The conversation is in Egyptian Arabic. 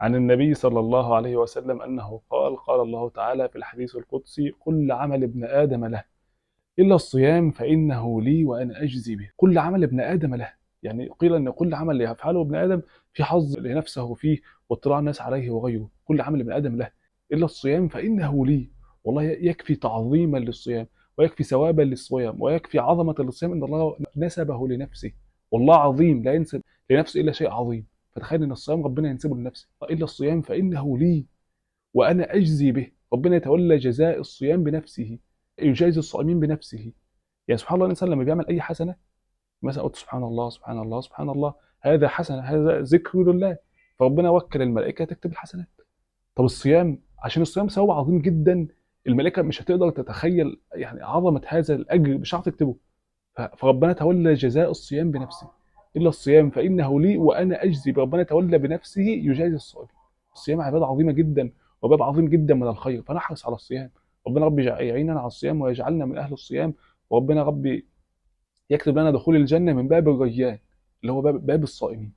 عن النبي صلى الله عليه وسلم أنه قال: قال الله تعالى في الحديث القدسي: كل عمل ابن آدم له إلا الصيام فإنه لي وأنا أجزي به. كل عمل ابن آدم له، يعني قيل أن كل عمل يفعله ابن آدم في حظ لنفسه فيه واطلاع الناس عليه وغيره. كل عمل ابن آدم له إلا الصيام فإنه لي. والله يكفي تعظيما للصيام، ويكفي ثوابا للصيام، ويكفي عظمة للصيام أن الله نسبه لنفسه. والله عظيم لا ينسب لنفسه إلا شيء عظيم، فتخيل أن الصيام ربنا ينسبه لنفسه. إلا الصيام فإنه لي وأنا أجزي به. ربنا يتولى جزاء الصيام بنفسه، يجازي الصائمين بنفسه. يعني سبحان الله، الإنسان لما بيعمل أي حسنة، مثلا قلت سبحان الله سبحان الله سبحان الله، هذا حسنة، هذا ذكر لله، فربنا وكل الملائكة تكتب الحسنات. طب الصيام، عشان الصيام ثواب عظيم جدا، الملائكة مش هتقدر تتخيل يعني عظمة هذا الأجر، مش هتعرف تكتبه. فربنا تولى جزاء الصيام بنفسه. إلا الصيام فإنه لي وأنا أجزي. ربنا تولى بنفسه يجازي الصائمين. الصيام عبادة عظيمة جدا وباب عظيم جدا من الخير، فنحرص على الصيام. ربنا ربي يعيننا على الصيام ويجعلنا من أهل الصيام، وربنا ربي يكتب لنا دخول الجنة من باب الريان اللي هو باب الصائمين.